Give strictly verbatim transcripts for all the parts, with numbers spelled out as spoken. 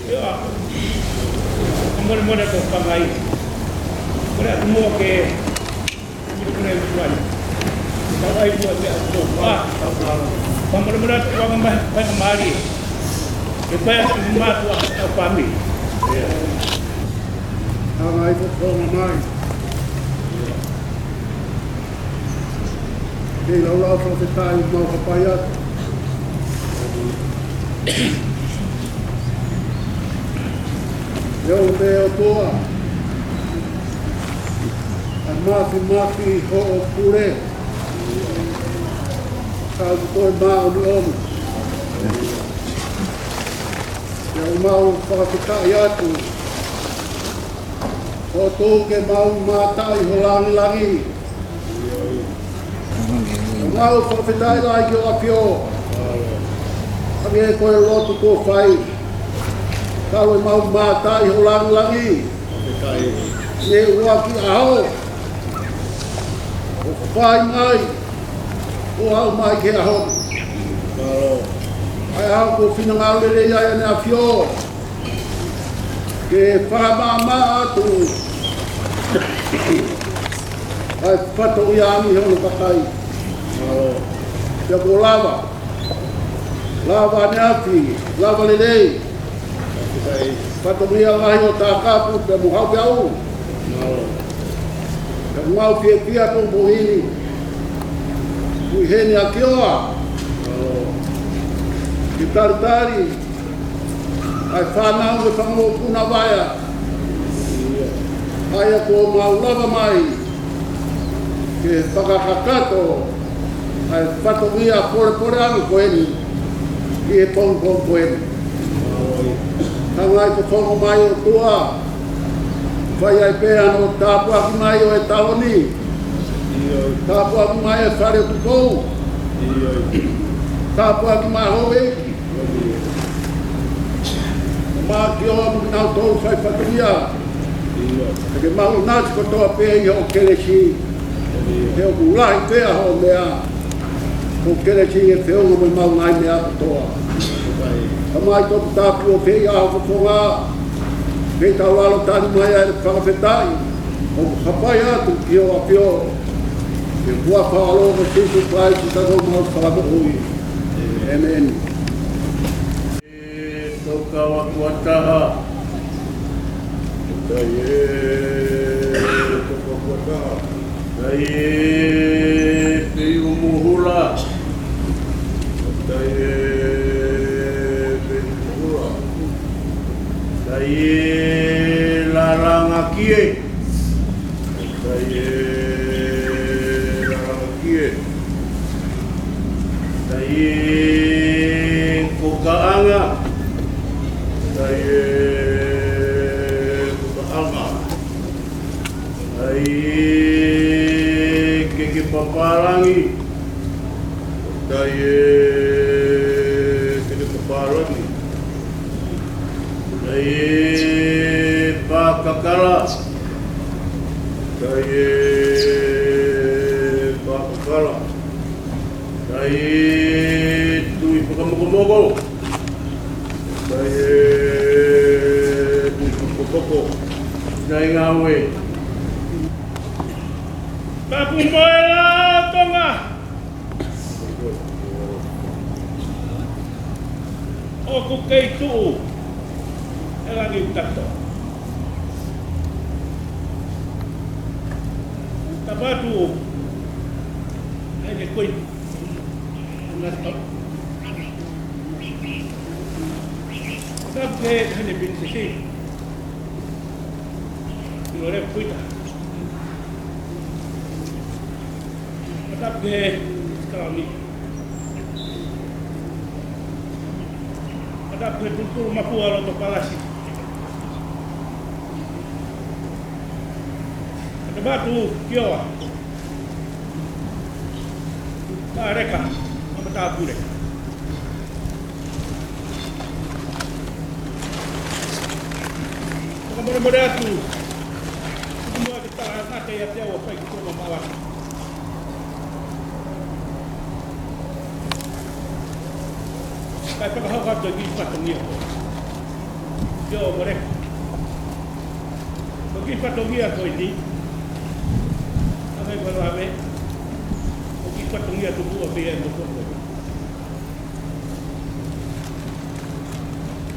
Ia, mole mole ko pangai. Mole atu mo ke, mole mole atu ai. Tau ai mo ke atu. Ah, mole mole atu ko mai, mai mali. Ke pai atu mo atu ʻa pami. Ia. Hanga ai ko ko mai. Kei laulau fakafetaʻi mau kapai atu. ʻE ʻOtua, ʻa e mafimafi hoʻo pule. Ka ko e māʻoniʻoni. ʻE mau fakafetaʻi atu. ʻOku ke mau mātā ʻi ho langilangi. Mau fakafetaʻi lahi ki ho ʻAfio. ʻA ia ko e lotu kuo fai. Kau ʻe mau mātā ʻi ho langilangi. ʻI he ʻuluaki ʻaho. ʻO fai mai. ʻO aʻu mai ki he ʻaho. ʻA e ʻaho kuo finangalo lelei ai ʻa e ʻAfio. Ke fakamaʻamaʻa atu ʻa e fatongia ni hono kakai. Pea kuo lava, lava ʻaneafi, lava lelei. Fatongia lahi ʻo Takapu pea mo Hau pea u. Pea mau fiefia atu mo hini. Kui heni ʻa Kioa. Ke talitali ʻa e fānau ʻo e fanga mokopuna Vaea. ʻA ia kuo mau lava mai ke fakakakato ʻa e fatongia polepoleʻanga ko eni ʻi he pongipongi ko eni. Hanga ai ko e fofonga mai ʻOtua, fai ai pē hano tāpuaki mai ʻo e taʻu ni. Tāpuaki mai e fale ʻoku pou. Tāpuaki mai houʻeiki. Mo Kioa mo kinautolu fai fatongia. Ke mau ʻinasi kotoa pē ʻi hoʻo kelesi. He ʻoku lahi pē ʻa hoʻo meʻa. Ko e kelesi ʻe feʻunga mo ʻemau ngaahi meʻa kotoa. Tamai toputapu ʻoku fai ʻa ho fofonga. Ke tau lalo tali mai ʻa e fakafetaʻi. ʻOku hapai atu ki ho ʻAfio. ʻI he huafa ʻo Sīsū Kalaisi ko homau Fakamoʻui. ʻĒmeni. Tokua ua taha. Tokua ua taha. Tokua ua taha. Peiʻumu Hula. Peiʻumu Hula. Lalanga Kie. Lalanga Kie. Kokaʻanga. Kokaʻanga. Keke Papalangi. Keke Papalangi. Pakakala. Kai e fakafala. Kai e tui fakamokomoko. Kai e tui fakapoko. Kai ngāue. Tapu mo e Lao Tonga. ʻOku kei tuʻu e langi ʻo tato. Tapu atu ʻEne Kuini. Ngata. Tapu ki Heʻene Pilinisesi. ʻIo, lea kuita. Tapu ki he Kalauni. Tapu ki he Tupulumapua Loto Palasi. Tapu atu ki Oa. Paleka, Matāpule. Fakamolemole atu. Tuku muʻa ke tala ngata ʻiate au ʻa e fai ki tuʻa mamaʻo atu. Kae fakahoko atu e kiʻi fatongia. ʻIo, mole. Ko e kiʻi fatongia ko eni. Hangē ko e lave. Ko e kiʻi fatongia tuku ʻa pē ia ʻi he motuʻa ko eni.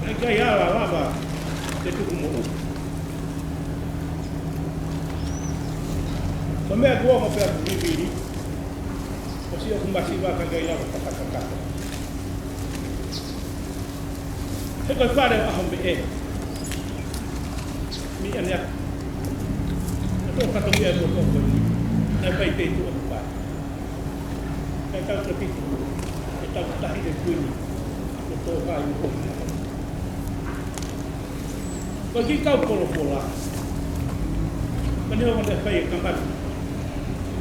ʻIkai ke ʻi ai ha ala lava ke tuku moʻua. Ko e meʻa kuo ongo pē ʻaku vivili, ʻosi ʻoku masiva kae ʻikai lava ke fakakakato. He ko e fale ʻo ʻAhomeʻe. Mei ʻaneafi. Ko e tō fatongia ʻo e motuʻa ko eni. Naʻe fai pē ʻi tuʻa mamaʻo. Kae tau totonu ke tau Taʻahine Kuini. Ko e tō fai mo Ko e kiʻi kau polopola. Ko eni ʻoku ne fai e kamata.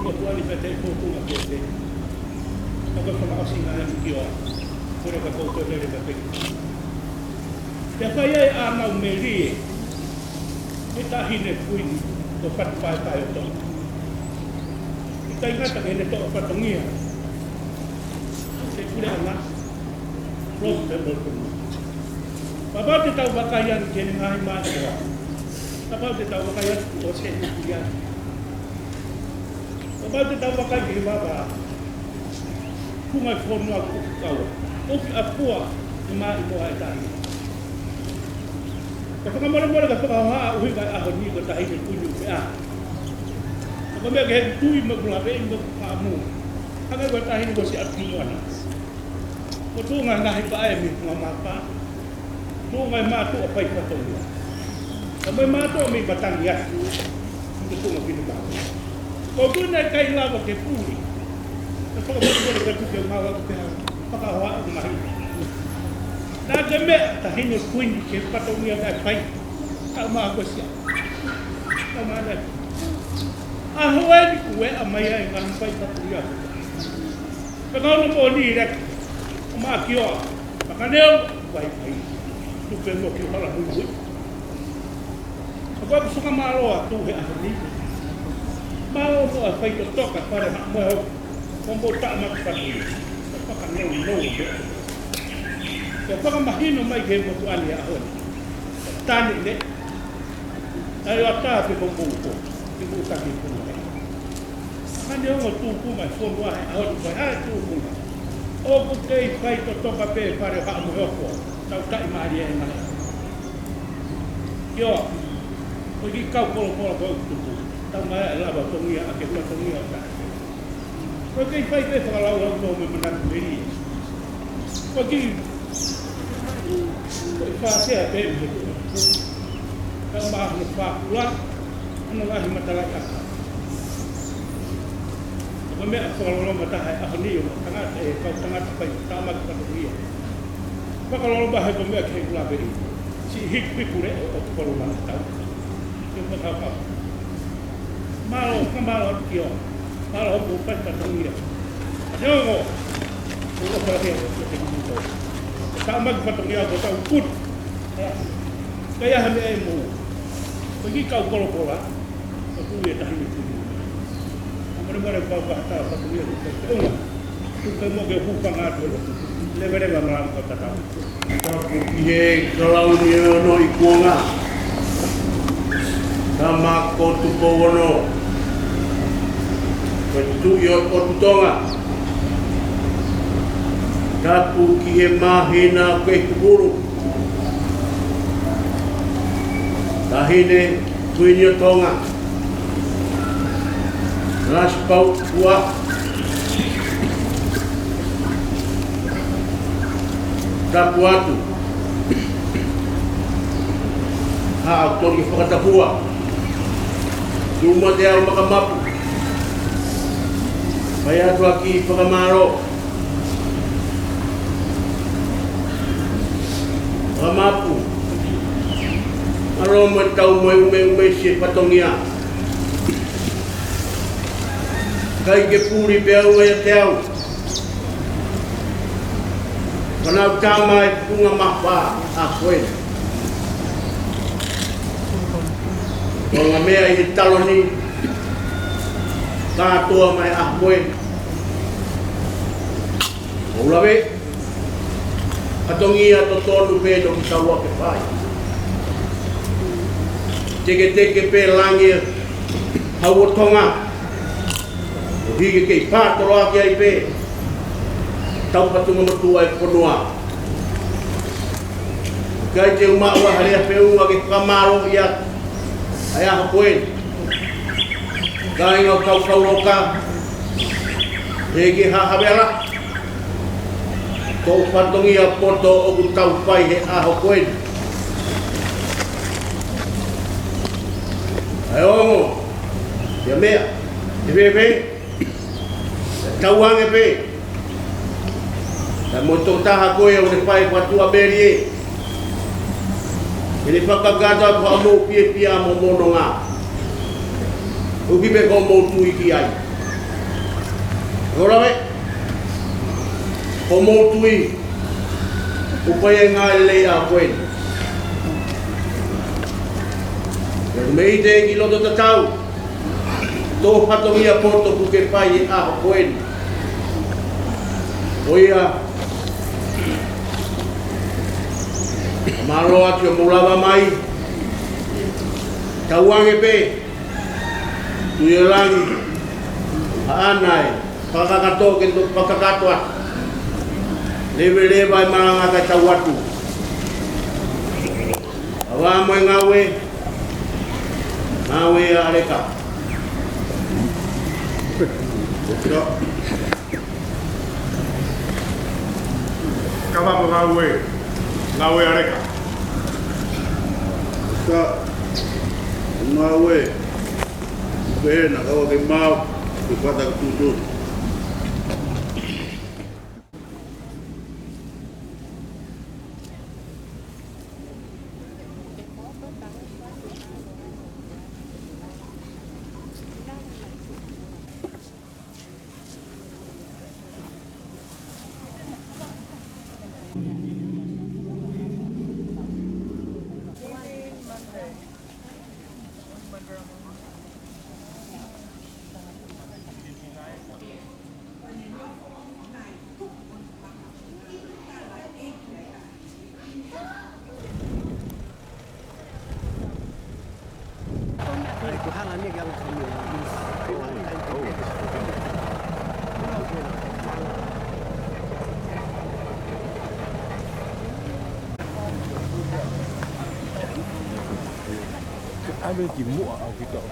Ko tuʻa ni pē te i fōtunga pē te. Ka ko e fakaʻosinga eni ki Oa. Ko e ka kou toe lele ka peki. Te fai ai ʻa e ngāue melie. He Taʻahine Kuini. Ko e fatu paepae ʻo Tonga. ʻIkai ngata ke ne toʻo fatongia. Te kule ana. Lotu te mo tunu. Kapau te tau vakai atu ki he ngaahi mātuʻa. Kapau te tau vakai atu ki ʻOseni Kuiani. Kapau te tau vakai ki he vavā. Ko e ngaahi fonua ʻoku ʻofi kaua. ʻOfi ʻa fua e maʻimoa e tahi. Ka fakamolemole ka fakahohaʻa ʻuhinga e ʻaho ni ko e Taʻahine Kuini ʻoku pehē. Ka ko e meʻa ke he tui mo e kula pē mo e kamu. Hangē ko e tahi ni ko Siapi Moana. Ko e tuʻunga e ngaahi paʻe mei Fungamapa. Tuʻunga e mātuʻa fai fatongia. Ka mo e mātuʻa mei matangi atu. Ko e tuʻunga Fungamapa. Ko e tuʻunga ʻikai lava ke puli. Ka fakamolemole ka tuku ke ngāue ʻo pehē. Fakahohaʻa ʻo mahi. Naʻa ke meʻa Taʻahine Kuini ki he fatongia naʻe fai. Ka ma ko sia. Ka ma ne. ʻAho eni kuo ʻomai ai ngaahi fai fatongia. Pea ka ono moʻoni leka. ʻO ma ki Oa. Pea ka neu, vai, vai. Tupe mo ki hala muimui. Ka ko e fakamālō atu he ʻaho ni. Mālō mo e fai totoka fale ha mo e hoko. Ko mo ta ma ki fatu. Fakanounou mo. Ke fakamahino mai ke mo tuʻa ni ʻaho ni. Tane ne. ʻAi ʻo ata pe ko mo ko. Ke mo taki puna. Hane ongo tūkunga e fonua he ʻaho ni ko e hā e tūkunga. ʻOku kei fai totoka pē fale ha mo hoko. Tau taʻimālie e ngaahi. ʻIo, ko e kiʻi kau polopola ko e tuku. Tau mai e lava tongia ake hua tongia ʻo tahi. Ko e kei fai pē fakalaulau mo me manatu mei. Ko e kiʻi, ko e fāsea pē me. Tau mā hono fākula, hono ngaahi matalaʻiʻanga. Ko e meʻa fakaloloma taha e ʻaho ni ʻo tangata e kau tangata fai tāmaki fatongia. Fakaloloma he ko e meʻa ke he kula pē. Siʻi hiku hiku leʻo ʻo kolo mana tau. Ke fakakau. Mālō, ka mālō atu ki Oa. Mālō hoku fai fatongia. Neongo. Ko e fai ke te kuto. Tāmaki fatongia ko tau kut. Ka ia ha meʻa e mo. Ko e kiʻi kau polopola. Ko e Tui e tahi ni tui. Mare mare pau ka hata ka tui e tui. Tupe mo ke hūfanga atu e lotu. Leveleva ma ka tatau. Tapu ki he Kalauni ʻo e Ono ʻi Kuonga. Tama ko Tupou Ono. Ko e Tuʻi ʻo e ʻOtu Tonga. Tapu ki he māhina ko e Kupulu. Taʻahine Kuini ʻo Tonga. Lasipauʻu Tuʻa. Tapu atu. Haʻa toli fakatapua. Tuma te au makamapu. Fai atu ʻa e kiʻi fakamālō. Fakamapu. Mālō mo e tau mo e ʻumeʻumeʻi e fatongia. ʻIkai ke puli pē au ia te au. Ka naʻa ku tama e punga mafa ʻa koe. Ko e ngaahi meʻa ʻi he taloni. Kātoa mai ʻa koe. ʻOku ou lave, fatongia totonu pē ʻoku tau ʻa ke fai. Teketeke pē langi hau ʻo Tonga. ʻO hiki kei pātolo ʻaki ai pē. Tau fatongia motuʻa e fonua. ʻIkai te u maʻu ha lea feʻunga ke fakamālō ia. ʻA ia ʻa koe. Kāinga ʻo Kaukauloka, ʻEiki Haʻavela, ko e fatongia poto ʻoku tau fai he ʻaho ko eni. ʻA e ongo, ia meʻa, ʻe fēfē, tauange pē. Ka mo e tokotaha ko ia ʻoku ne fai fakatuʻamelie. ʻE ne fakakakato atu haʻamou fiefia mo e nonga. ʻOku ʻi ai pē ko hoʻomou tui ki ai. Hola me. Hoʻomou tui. ʻOku ʻi ai e ngaahi lelei ʻa koe. ʻE mei te ki loto tatau. Tō fatongia poto ʻoku ke fai he ʻaho ko eni. ʻOiauē. Mālō atu ʻoku mou lava mai. Tauange pē. Tuʻi ʻo langi. ʻAʻana e. Fakakakato ke tō fakakakato atu. Leveleva e malanga kae tau atu. ʻAvā mo e ngāue. Ngāue ʻa ʻAleka. Kava mo ngāue. Ngāue ʻa ʻAleka. Ka ngāue. Pehē naʻa kau ke mau. Ke fata ke tutu. ʻAve ki muʻa au ki tau.